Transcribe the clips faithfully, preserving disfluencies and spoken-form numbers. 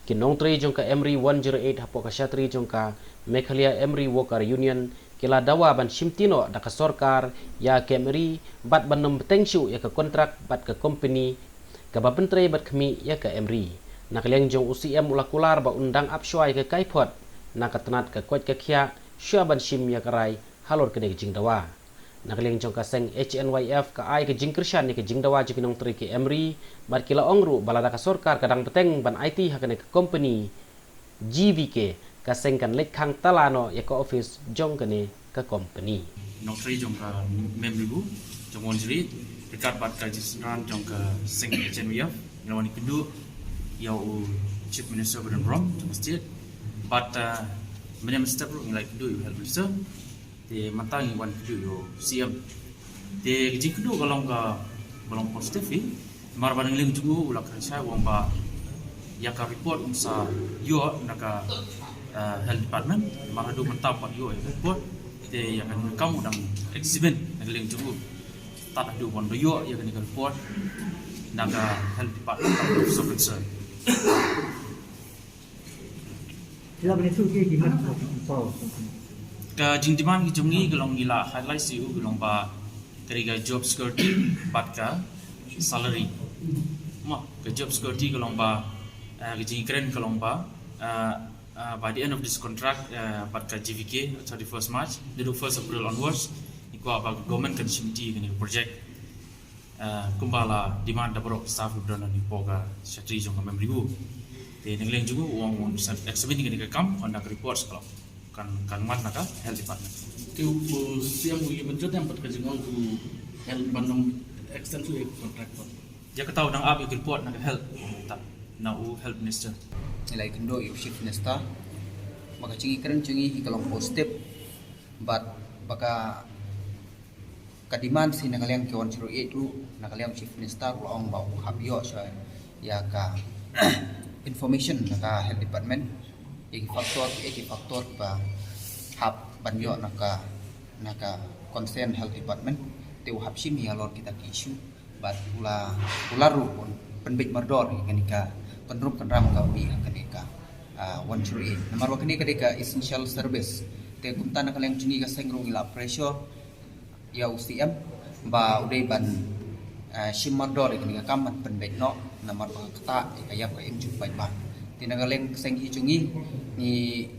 Ki nongtrei jong ka Emri one zero eight hapoh ka shatri jong ka Meghalaya Emri Worker Union ki la dawa ban shimti noh da ka sorkar ïa ka Emri bad ban nym bteng shuh ïa ka kontrak bad ka kompani kaba pyntrei bad khmih ïa ka Emri. Na ka liang jong u C M u la kular ba un dang ap shuwa ïa ka kaiphod na ka tnat ka koit ka khiah shuwa ban shim ïa ka rai halor kane ka jingdawa. Na ka liang jong ka seng H N Y F ka ai ka jingkyrshan ïa ka jingdawa jong ki nongtrei ka Emri bad ki la ong ruh ba lada ka sorkar ka dang bteng ban aiti ha kane ka kompani G V K, ka seng kan leit khang tala noh ïa ka office jong kane ka kompani. Nongtrei jong ka Emri Worker jong one zero eight ryngkat bad ka jingsynran jong ka seng H N Y F, ngi la wan ïakynduh ïa u Chief Minister Bah Donald Brom jong ka state bad, uh, mynne mynstep ruh ngi la ïakynduh ïa u Health Minister. Te mynta ngi wan kynduh ïa u C M. Te ka jingkynduh ka long ka, ka long positive hi. Namar ba na ka liang jong u u la kren shai u ong ba ïa ka report un sa ïoh na ka, eh, health department. Namar haduh mynta um pat ïoh ïa ka report. Te ïa kane ka kam u dang examine na ka liang jong u. Tad haduh ban da ïoh ïa kane ka report na ka health department, ka officer of concern. Sila bani tu ki ki mat ko. Ka jingdemand ki jong ngi ka long ngi la highlight shuh ka long ba ka ri ka job security bad ka salary. Mo, ka job security ka long ba, eh, ka jingkren ka long ba, eh, eh, by the end of this contract, eh, bad ka G V K, thirty-first March, naduh first April onwards, ngi kwah ba ka government kan shimti kane ka project. Eh, kumba la demand da baroh ki staff kiba don hapoh ka shatri jong ka Emri Worker. Te na ka liang jong u u ong un sa examine kane ka kam, ynda ka report sa ka long kan, kan wan na ka health department. Te u, u C M u ïa mynjur em pat ka jingong u health ban nym extend shuh ïa ka contract pat. Ïa kata u dang ap ïa ka report na ka health, ta, na u health minister. Ngi la ïakynduh ïa u chief minister ba ka jingkren jong ngi hi ka long positive bad ba ka ka demand hi na ka liang ki one zero eight ruh, na ka liang chief minister ruh la ong ba u hap ïoh shuwa ïa ka information na ka health department, ïa ki factor, ïa ki factor ba hap ban ïoh na ka, na ka concern health department. Te u hap shim ïa halor kita ki issue bad u la, u la ruh pynbeit mardor ïa kane ka kynrum kynram kaba mih ha kane ka, ah, one zero eight. Namar ba kane ka dei ka essential service. Te kumta na ka liang jong ngi ka seng ruh ngi la pressure ïa u C M ba u dei ban, eh, shim mardor ïa kane ka kam ban pynbeit noh namar ba kata ïa ka ïap ka im jong u paidbah. Te na ka liang ka seng hi jong ngi ngi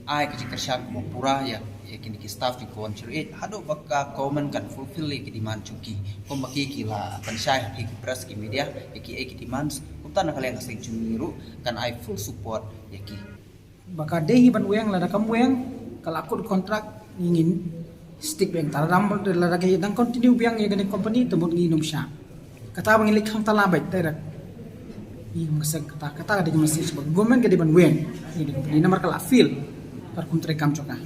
ai ka jingkyrshan kaba pura ïa, ïa kine ki staff jong ka one zero eight haduh ba ka government kan fulfill ïa ki demand jong ki. Kumba ki, ki la pynshai ha ki press ki media ïa ki, ïa ki demands. Kumta na ka liang ka seng jong ngi ruh kan ai full support ïa ki. Ba ka dei hi ban weng, lada kam weng ka la kut contract ngi ngin stick biang, tang lada ka dang continue biang ïa kane company te mut ngi nym shah. Kata ba ngi leit khang tala beit direct. Ngi nym ka seng kata, kata ka dei ka message ba government ka dei ban weng ïa kane company namar ka la fail. Kar kum treikam jong ka.